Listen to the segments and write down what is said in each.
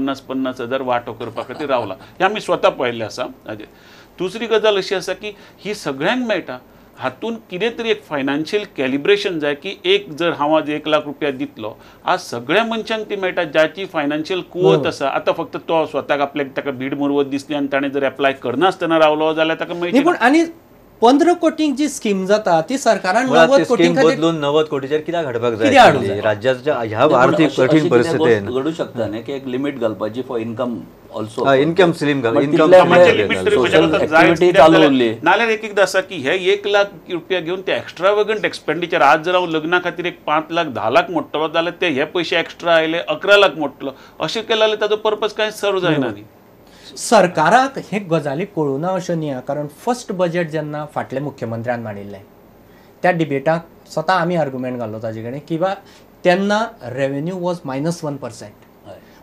50-50 हजार वांटो करपा खातीर रावला. हें आमी स्वता पळयल्लें आसा. हाजेर दुसरी गजाल अशी आसा की ही सगळ्यांक मेळटा, हातून कितें तरी एक फायनान्शियल कॅलिब्रेशन जाय की एक जर हांव आज 1 लाख रुपया दितलो, आज सगळ्या मनशांक ती मेळटा ज्याची फायनान्शियल कुवत आसा. आतां फक्त तो स्वताक आपल्याक ताका भीड मुरवत दिसली आनी ताणें जर एप्लाय करनासतना रावलो जाल्यार ताका मेळचें. पूण आनी 15 कोटींक जी स्कीम जाता ती सरकारान 90 कोटी बदलून 90 कोटीचेर कित्याक हाडपाक जाय? राज्याच्या ह्या आर्थीक कठीण परिस्थितीन घडू शकता न्ही की एक लिमीट घालपाची for income also, income ceiling घाल, इन्कम चालू उरली. नाल्यार एक एकदां आसा की हे 1 लाख रुपया घेवन ते एक्स्ट्रावेगंट एक्सपेंडिचर, आज जर हांव लग्ना खातीर एक 5 लाख 10 लाख मोडटलो जाल्यार ते हे पयशे एक्स्ट्रा आयले 11 लाख मोडटलो, अशें केलें जाल्यार ताजो पर्पज कांय सर्व जायना न्ही. सरकाराक हे गजाली कळूं ना अश्यो न्ही, कारण फर्स्ट बजेट जेन्ना फाटल्या मुख्यमंत्र्यान मांडिल्लें त्या डिबेटाक स्वता आमी आर्ग्युमेंट घालो ताजे कडेन किंवा तेन्ना रेवेन्यू वॉज -1%.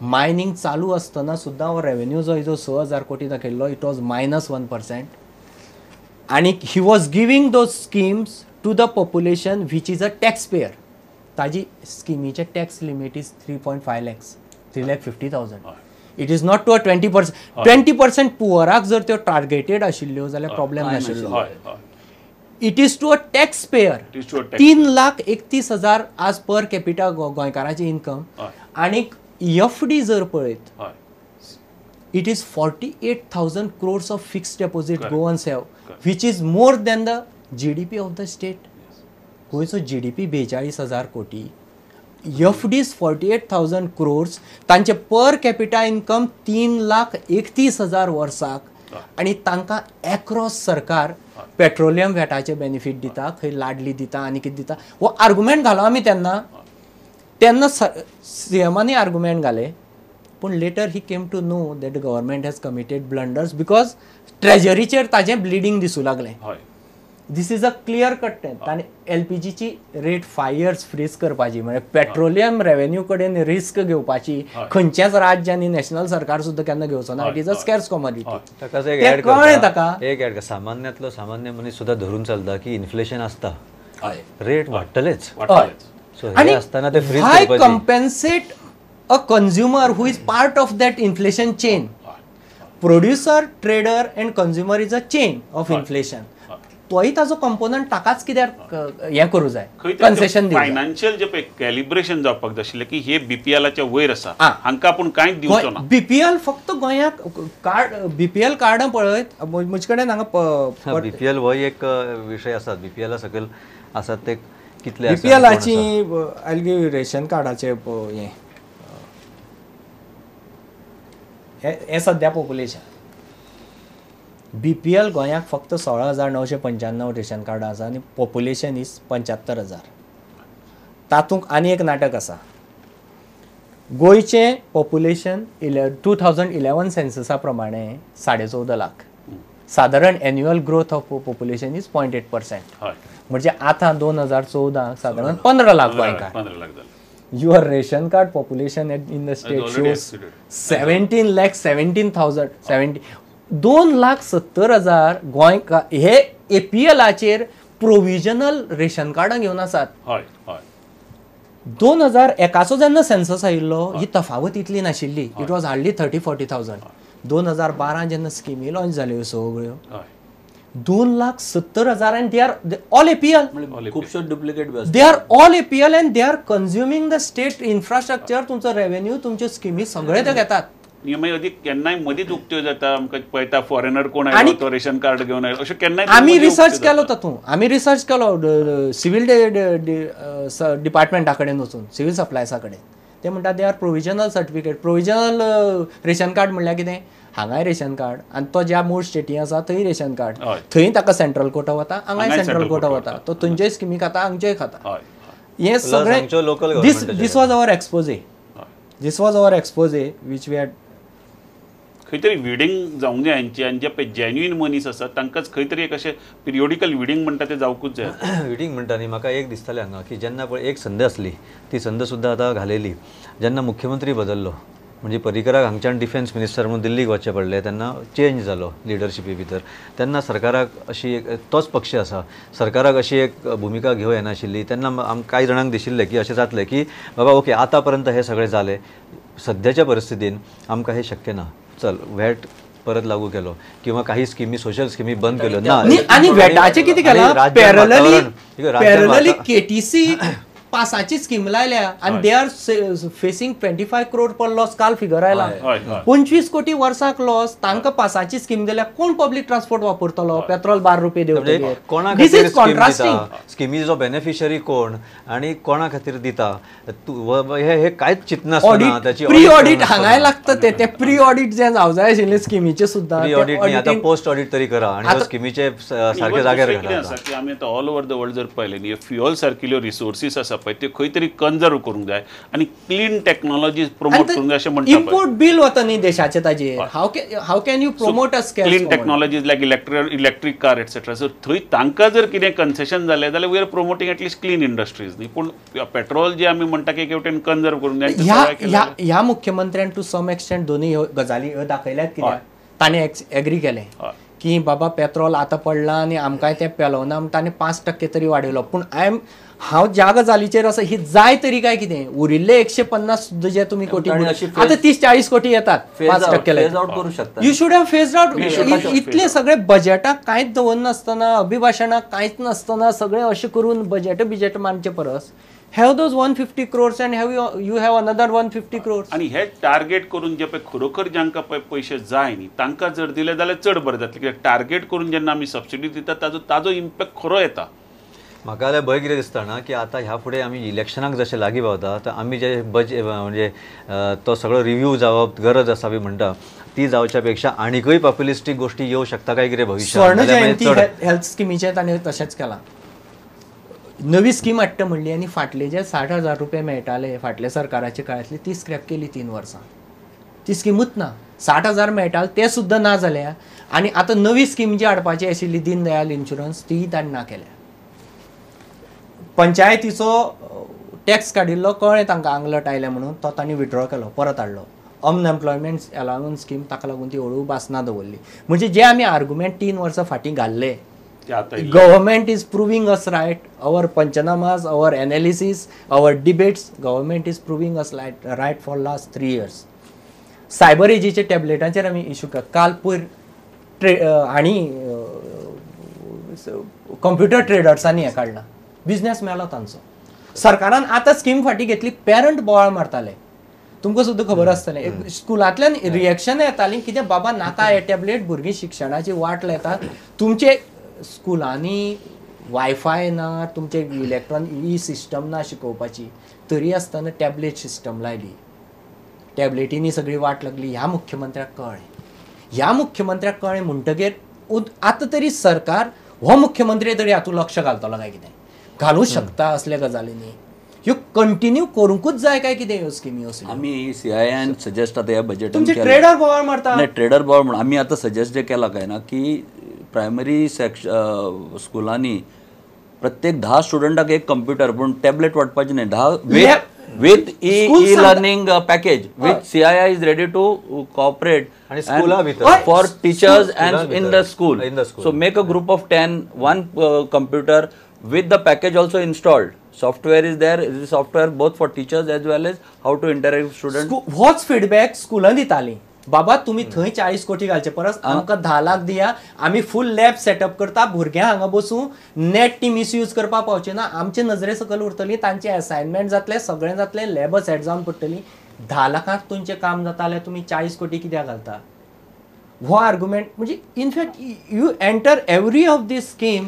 मायनींग चालू आसतना सुद्दां हो रेवेन्यू जो जो 6,000 कोटी दाखयल्लो it was -1%. आनी he was giving those schemes to the population which is a tax payer. ताजी स्किमीचे tax limit is 3.5 lakhs, 3,50,000. It is not to a 20%. 20% पुअराक जर त्यो टार्गेटेड आशिल्ल्यो जाल्यार प्रॉब्लेम नाशिल्लो. It is to a tax payer. 3,31,000 आज per capita गोंयकाराची income. आनी F D जर पळयत it is 48,000 crores of fixed deposit Goans have, which is more than the GDP of the state. गोंयचो GDP 42,000 कोटी, एफ डीज 48,000 क्रोर्स, तांचे per capita income 3,31,000 वर्साक. आनी तांकां एक्रॉस सरकार पेट्रोलियम व्हॅटाचे बेनिफीट दिता, खंय लाडली दिता आनी कितें दिता. हो आर्गुमेंट घालो आमी तेन्ना, तेन्ना सीएमानी आर्गुमेंट घाले, पूण later he came to know that government has committed blunders because ट्रेजरीचेर ताजें ब्लिडींग दिसूं लागलें. This is a clear cut. ताणें एलपीजीची रेट 5 इयर्स फ्रीज करपाची, म्हणजे पेट्रोलियम रेवेन्यू कडेन रिस्क घेवपाची खंयच्याच राज्य आनी नॅशनल सरकार सुद्दां केन्ना घेवचो ना. It is a scarce commodity. कळ्ळें ताका. एक ऍड, सामान्यांतलो सामान्य मनीस सुद्दां धरून चलता की इन्फ्लेशन आसता, रेट वाडटलेच. आनी why compensate a consumer who is part of that inflation chain? Producer, trader and consumer is a chain of inflation. तोय ताजो कंपोनंट ताकाच कित्याक हें करूं जाय, कन्सेशन दिवं. फायनान्शियल जे पळय कॅलिब्रेशन जावपाक जाय आशिल्लें की हे बीपीएलाच्या वयर आसा, हांकां आपूण कांयच दिवचो ना. बीपीएल फक्त गोंयाक कार्ड, बीपीएल कार्डां पळयत म्हजे कडेन हांगा बीपीएल हो एक विशय आसा. बीपीएला सकयल आसात ते कितले बीपीएलाची I give ration कार्डाचे हें हें सद्या पॉप्युलेशन. बीपीएल गोंयाक फक्त 16,995 रेशन कार्डां आसा आनी पॉप्युलेशन is 75,000. तातूंत आनी एक नाटक आसा. गोंयचें पॉप्युलेशन 2011 सेन्ससा प्रमाणे 14.5 लाख. सादारण annual growth of population is 0.8%. म्हणजे आतां 2014 सादारण 15 लाख गोंयकार. Your ration card population in the state shows 17,17,000 70 2,70,000 गोंयकार हे एपीएलाचेर प्रोविजनल रेशन कार्डां घेवन आसात. 2001 जेन्ना सेन्सस आयिल्लो ही तफावत इतली नाशिल्ली. It was hardly 30-40,000. 2012 जेन्ना स्किमी लॉन्च जाल्यो सगळ्यो 2,70,000 and they are all APL. They are all APL and they are consuming the state infrastructure. तुमचो रेवेन्यू, तुमच्यो स्किमी सगळे ते घेतात. अदीक केन्नाय मदींच उक्त्यो जाता, आमकां पळयता फॉरेनर कोण आयलो तो रेशन कार्ड घेवन आयलो, अशें केन्नाय आमी रिसर्च केलो. तातूंत आमी रिसर्च केलो सिवील डिपार्टमेंटा कडेन वचून, सिवील सप्लायसा कडेन. ते म्हणटा they are provisional certificate. Provisional ration card म्हणल्यार कितें? हांगाय रेशन कार्ड आनी तो ज्या मूळ स्टेटी आसा थंय रेशन कार्ड, थंय ताका सेंट्रल कोटा वता, हांगाय सेंट्रल कोटा वता, तो थंयच्याय स्किमी खाता, हांगच्याय खाता. हें सगळें this was our expose. This was our expose which we had. खंय तरी विडींग जावंक जाय हांची, आनी जे पळय जेन्युइन मनीस आसा तांकांच खंय तरी एक अशें पिरियोडिकल विडींग म्हणटा तें जावकूच जाय. विडींग म्हणटा न्ही, म्हाका एक दिसतालें हांगा की जेन्ना पळय एक संद आसली ती संद सुद्दां आतां घालयली. जेन्ना मुख्यमंत्री बदल्लो, म्हणजे पर्रीकराक हांगच्यान डिफेन्स मिनिस्टर म्हणून दिल्लीक वचचें पडलें, तेन्ना चेंज जालो लिडरशिपी भितर. तेन्ना सरकाराक अशी एक, तोच पक्ष आसा, सरकाराक अशी एक भुमिका घेवं येनाशिल्ली. तेन्ना आमकां कांय जाणांक दिशिल्लें की अशें जातलें की बाबा ओके आतां पर्यंत हें सगळें जालें, सध्याच्या परिस्थितीन आमकां हें शक्य ना. चल व्हॅट परत लागू केलो किंवा काही स्किमी सोशल स्किमी बंद केल्यो ना. आनी व्हॅटाचें कितें केलां, पॅरलली केटीसी पासाची स्कीम लायल्या आनी they are facing 25 crore per loss. काल फिगर आयला 25 कोटी वर्साक लॉस. तांकां पासाची स्कीम दिल्या, कोण पब्लीक ट्रान्सपोर्ट वापरतलो? पेट्रोल 12 रुपये देंवतकीर. कोणा खातीर स्कीम दिता, स्किमीचो बेनिफिशरी कोण आनी कोणा खातीर दिता हे कांयच चिंतनासतना ताची प्री ऑडिट हांगाय लागता. ते प्री ऑडिट जें जावं जाय आशिल्लें स्किमीचें सुद्दां प्री ऑडिट न्ही, आतां पोस्ट ऑडिट तरी करा आनी स्किमीचे सारके जाग्यार घाला. की आमी आतां ऑल ओवर the world जर पळयलें न्ही, फ्युअल सारकिल्यो रिसोर्सीस आसा पळय त्यो खंय तरी कन्जर्व करूंक जाय आनी क्लीन टेक्नॉलॉजी प्रमोट करूंक जाय अशें म्हणटा. इम्पोर्ट बील वता न्ही देशाचें ताजेर. How can you promote a clean technologies like electric car etcetera. So थंय तांकां जर कितें कन्सेशन जालें जाल्यार we are promoting at least clean industries न्ही. पूण पेट्रोल जे आमी म्हणटा की एक वटेन कन्जर्व करूंक जाय. ह्या मुख्यमंत्र्यान टू सम एक्सटेंट दोनूय ह्यो गजाली ह्यो दाखयल्यात. कित्याक ताणें एग्री केलें की बाबा पेट्रोल आतां पडलां आनी आमकांय तें पेलोवना म्हण ताणें 5% तरी वाडयलो. पूण हांव ज्या गजालीचेर आसा ही जाय तरी काय कितें उरिल्ले 150 सुद्दां जे तुमी कोटी आतां 30-40 कोटी येतात 5% you should have phase out. इतले सगळे बजेटाक कांयच दवरनासतना, अभिभाशणाक कांयच नासतना सगळें अशें करून बजेट बिजेट मानचे परस have those 150 crores and have you have another 150 crores. आणि हे टार्गेट करून जे पळय खरोखर जांकां पळय पयशे जाय न्ही तांकां जर दिले जाल्यार चड बरें जातलें. कित्याक टार्गेट करून जेन्ना आमी सबसिडी दिता ताजो ताजो इम्पॅक्ट खरो येता. म्हाका जाल्यार भंय कितें दिसता ना की आतां ह्या फुडें आमी इलेक्शनाक जशें लागीं पावता तर आमी जे बजेट म्हणजे तो सगळो रिव्यू जावप गरज आसा बी म्हणटा ती जावच्या पेक्षा आनीकय पॉप्युलिस्टीक गोश्टी येवं शकता काय कितें भविश्यांत. स्वर्ण जयंती हेल्थ स्किमीचें ताणें तशेंच केलां. नवी स्कीम हाडटा म्हणली आनी फाटले जे 60,000 रुपये मेळटाले फाटल्या सरकाराच्या काळांतली ती स्क्रॅप केली 3 वर्सां. ती स्किमूच ना. 60,000 मेळटाले ते सुद्दां ना जाल्या आनी आतां नवी स्कीम जी हाडपाची आशिल्ली दीनदयाल इन्शुरन्स तीय ताणें ना केल्या. पंचायतीचो टॅक्स काडिल्लो कळ्ळें तांकां आंगलट आयलें म्हणून तो तांणी विड्रॉ केलो, परत हाडलो. अनएम्प्लॉयमेंट अलावन्स स्कीम ताका लागून ती हळू बासना दवरली. म्हणजे जे आमी आर्गुमेंट 3 वर्सां फाटीं घाल्ले, government is proving us right. Our panchanamas, our analysis, our debates, government is proving us right for last 3 years. Cyber एजीचे टॅबलेटांचेर आमी इशू काल पयर आनी कंप्युटर ट्रेडर्सांनी हें काडलां, बिजनेस मेलो तांचो. सरकारान आतां स्कीम फाटीं घेतली, पेरंट बोवाळ मारताले. तुमकां सुद्दां खबर आसतलें, स्कुलांतल्यान रिएक्शन येतालीं कितें बाबा नाका हे टॅबलेट, भुरगीं शिक्षणाची वाट लायतात, तुमचे स्कुलांनी वायफाय ना, तुमचे इलेक्ट्रॉनिक ई सिस्टम ना शिकोवपाची, तरी आसतना टॅबलेट सिस्टम लायली, टॅबलेटींनी सगळी वाट लागली. ह्या मुख्यमंत्र्याक कळ्ळें, ह्या मुख्यमंत्र्याक कळ्ळें म्हणटगीर आतां तरी सरकार हो मुख्यमंत्री तरी हातूंत लक्ष घालतलो काय कितें, घालूं शकता असल्या गजालींनी. ह्यो कंटिन्यू करूंकूच जाय काय कितें ह्यो स्किमी असल्यो. आमी सीआयआयन सजेस्ट आतां ह्या बजेटान तुमचे ट्रेडर बोवाळ मारता. नाही ट्रेडर बोवाळ म्हणून आमी आतां सजेस्ट जे केलां काय ना की प्रायमरी स्कुलांनी प्रत्येक 10 स्टुडंटाक एक कंप्युटर, पूण टॅबलेट वाटपाची न्ही, 10 with e learning package with CII is ready to cooperate for teachers and in the school. So make a group of 10, 1 computer with the package also installed. Software is there, software both for teachers as well as how to interact with students. होच feedback स्कुलान दिताली, बाबा तुमी थंय 40 कोटी घालचे परस आमकां 10 लाख दिया, आमी फूल लॅब सेटअप करता, भुरग्यांक हांगा बसूं नेट ती मिसयूज करपाक पावचे ना, आमचे नजरे सकयल उरतली, तांचे असायनमेंट जातले, सगळें जातलें, लॅब सेट जावन पडटली. 10 लाखांक तुमचें काम जाता जाल्यार तुमी 40 कोटी कित्याक घालता? हो आर्ग्युमेंट म्हणजे in fact you enter every of this scheme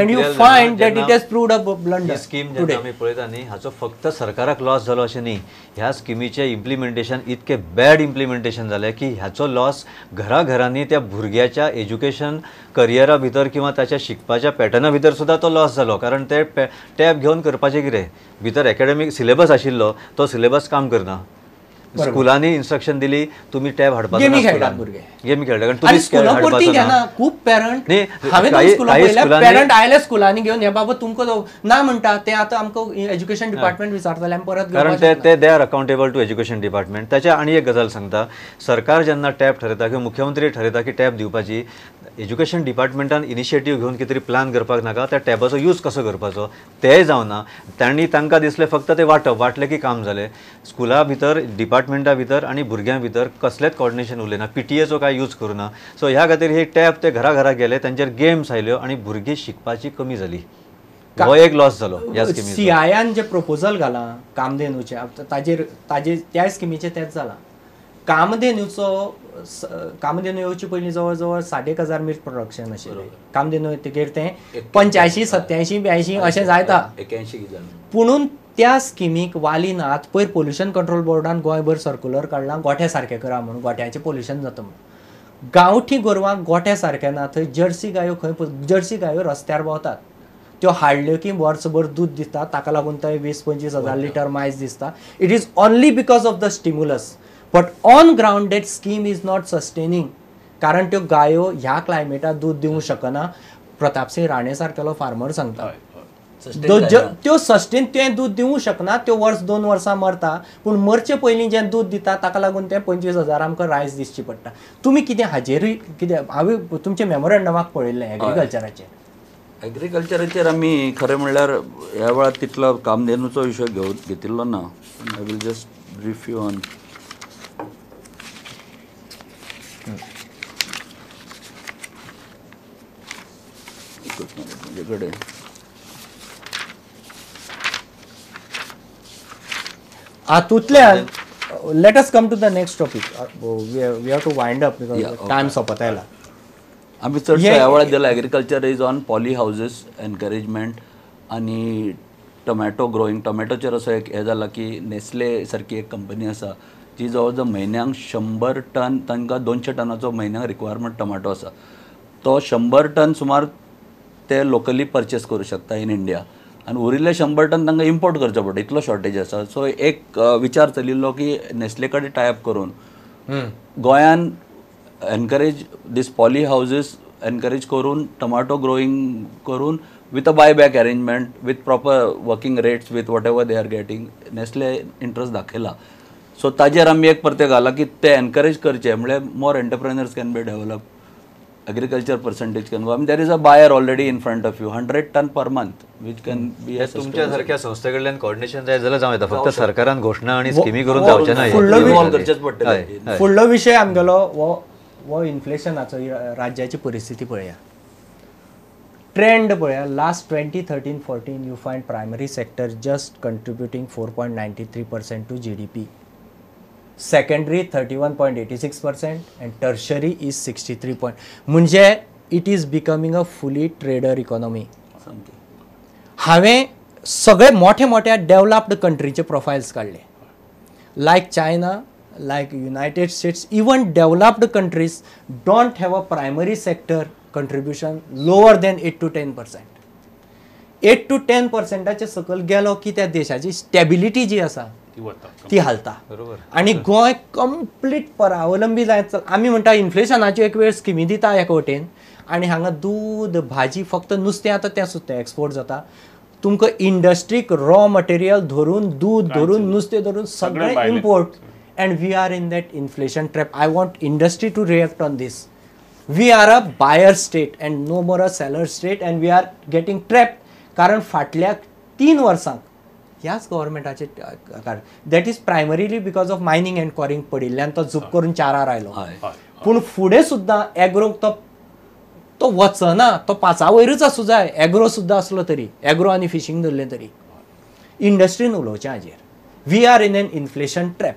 and you find that it has proved a blunder. Scheme जेन्ना आमी पळयता न्ही, हाचो फक्त सरकाराक लॉस जालो अशें न्ही, ह्या स्किमीचें इम्प्लिमेंटेशन इतकें बॅड इम्प्लिमेंटेशन जालें की ह्याचो लॉस घराघरांनी त्या भुरग्याच्या एज्युकेशन करियरा भितर किंवा ताच्या शिकपाच्या पॅटर्ना भितर सुद्दां तो लॉस जालो. कारण ते टॅब घेवन करपाचें कितें, भितर एकेडमीक सिलेबस आशिल्लो तो सिलेबस काम करना. स्कुलांनी इन्स्ट्रक्शन दिली तुमी टॅब हाडपाचो, गेमी खेळटात भुरगे, गेमी खेळटात, कारण तुमी स्कुलां परती घेना. खूब पेरंट हांवें स्कुलां पळयल्या, पेरंट आयले स्कुलांनी घेवन हे बाबा तुमकां ना म्हणटा ते आतां आमकां एज्युकेशन डिपार्टमेंट विचारतले आमी परत, कारण ते they are accountable to education department. ताच्या आनी एक गजाल सांगता, सरकार जेन्ना टॅब ठरयता किंवा मुख्यमंत्री ठरयता की टॅब दिवपाची, एज्युकेशन डिपार्टमेंटान इनिशिएटीव घेवन कितें तरी प्लॅन करपाक नाका, त्या टॅबाचो यूज कसो करपाचो तेय जावना. तांणी तांकां दिसलें फक्त ते वांटप, वांटलें की काम जालें. स्कुला भितर डिपार्टमेंटा भितर आनी भुरग्यां भितर कसलेंच कॉर्डिनेशन उरलें ना, पीटीएचो काय यूज करूं ना. सो ह्या खातीर हे टॅब ते घरा घरा गेले, तांचेर गेम्स आयल्यो आनी भुरगीं शिकपाची कमी जाली. हो एक लॉस जालो ह्या स्किमीचो. सीआयआन जे प्रपोजल घालां कामधेनूचें, ताजेर ताजेर त्या स्किमीचें तेंच जालां. कामधेनूचो कामधेनू येवचे पयलीं जवळ जवळ 60,000 मिल्क प्रोडक्शन आशिल्लें. कामधेनू येतकीर तें 85, 87, 82 अशें जायता. 81. पुणून त्या स्किमीक वाली ना. आतां पयर पोल्युशन कंट्रोल बोर्डान गोंयभर सर्कुलर काडलां गोठे सारकें करा म्हणून, गोठ्याचें पोल्युशन जाता म्हणून. गांवठी गोरवांक गोठे सारकें ना, थंय जर्सी गायो खंय, जर्सी गायो रस्त्यार भोंवतात, त्यो हाडल्यो की वर्सभर दूद दिता, ताका लागून थंय 20-25 हजार लिटर मायज दिसता. It is only because of the stimulus, but on ground that scheme is not sustaining, कारण त्यो गायो ह्या क्लायमेटाक दूद दिवंक शकना. प्रतापसिंह राणे सारकेलो फार्मर सांगता त्यो सस्टेन तें दूद दिवंक शकना, त्यो वर्स 2 वर्सां मरता, पूण मरचे पयलीं जें दूद दिता ताका लागून तें 25,000 आमकां रायस दिसची पडटा. तुमी कितें हाजेरूय कितें हांवें तुमचें मेमोरंडमाक पळयल्लें एग्रीकल्चराचेर. एग्रीकल्चराचेर आमी खरें म्हणल्यार ह्या वेळार तितलो कामधेनूचो विशय घेतिल्लो ना. I will just brief you on. म्हजे कडेन हातूंतल्यान let us come to the next topic. We have to wind up because time सोंपत आयला. आमी चडशे ह्या वेळार दिला agriculture is on poly houses encouragement आनी टोमॅटो ग्रोईंग. टोमॅटोचेर असो एक हें जाला की नेस्ले सारकी एक कंपनी आसा जी जवळ जवळ म्हयन्यांक 100 टन, तांकां 200 टनाचो म्हयन्यांक रिक्वायरमेंट टोमॅटो आसा, तो 100 टन सुमार ते लोकली परचेस करूं शकता इन इंडिया, आनी उरिल्ले 100 टन तांकां इम्पोर्ट करचो पडटा, इतलो शॉर्टेज आसा. सो एक विचार चलिल्लो की नेस्ले कडेन टायप करून गोंयान encourage this poly houses encourage करून टोमॅटो ग्रोईंग करून with a buy back arrangement with proper working rates with whatever they are getting. Nestle interest दाखयला. सो ताजेर आमी एक परते घाला की ते एनकरेज करचे, म्हळ्यार more entrepreneurs can be develop, agriculture percentage can go. I mean there is a buyer already in front of you, 100 ton per month which can be. तुमच्या सारख्या संस्थे कडल्यान कोऑर्डिनेशन जाय जाल्यार जावं येता, फक्त सरकारान घोशणा आनी स्किमी करून जावचें ना. करचेच पडटलें. फुडलो विशय आमगेलो हो इन्फ्लेशनाचो. राज्याची परिस्थिती पळया, ट्रेंड पळया. Last 2013-14 you find primary sector just contributing 4.93% to GDP, secondary 31.86% and tertiary is 63. म्हणजे it is becoming a fully trader economy. हांवें सगळे मोठे मोठ्या डेव्हलप्ड कंट्रीचे प्रोफायल्स काडले, like China, like United States, even developed countries don't have a primary sector contribution lower than 8 to 10%. 8 to 10% सकयल गेलो की त्या देशाची स्टेबिलिटी जी आसा ती हालता. आनी गोंय कंप्लीट परावलंबी जायत. आमी म्हणटा इन्फ्लेशनाच्यो एक वेळ स्किमी दिता एका वटेन, आनी हांगा दूद भाजी फक्त नुस्तें आतां तें सुद्दां एक्सपोर्ट जाता. तुमकां इंडस्ट्रीक रॉ मटेरियल धरून दूद धरून नुस्तें धरून सगळें import, and we are in that inflation trap. I want industry to react on this. We are a buyer state and no more a seller state, and we are getting trapped. कारण फाटल्या 3 वर्सांक ह्याच गव्हर्मेंटाचे कारण, that is primarily because of mining and quarrying पडिल्ल्यान तो झूप करून 4 आयलो. पूण फुडें सुद्दां एग्रोक तो वचना, तो 5 वयरूच आसूं जाय, एग्रो सुद्दां आसलो तरी, एग्रो आनी फिशींग धरलें तरी. इंडस्ट्रीन उलोवचें हाजेर. We are in an inflation trap.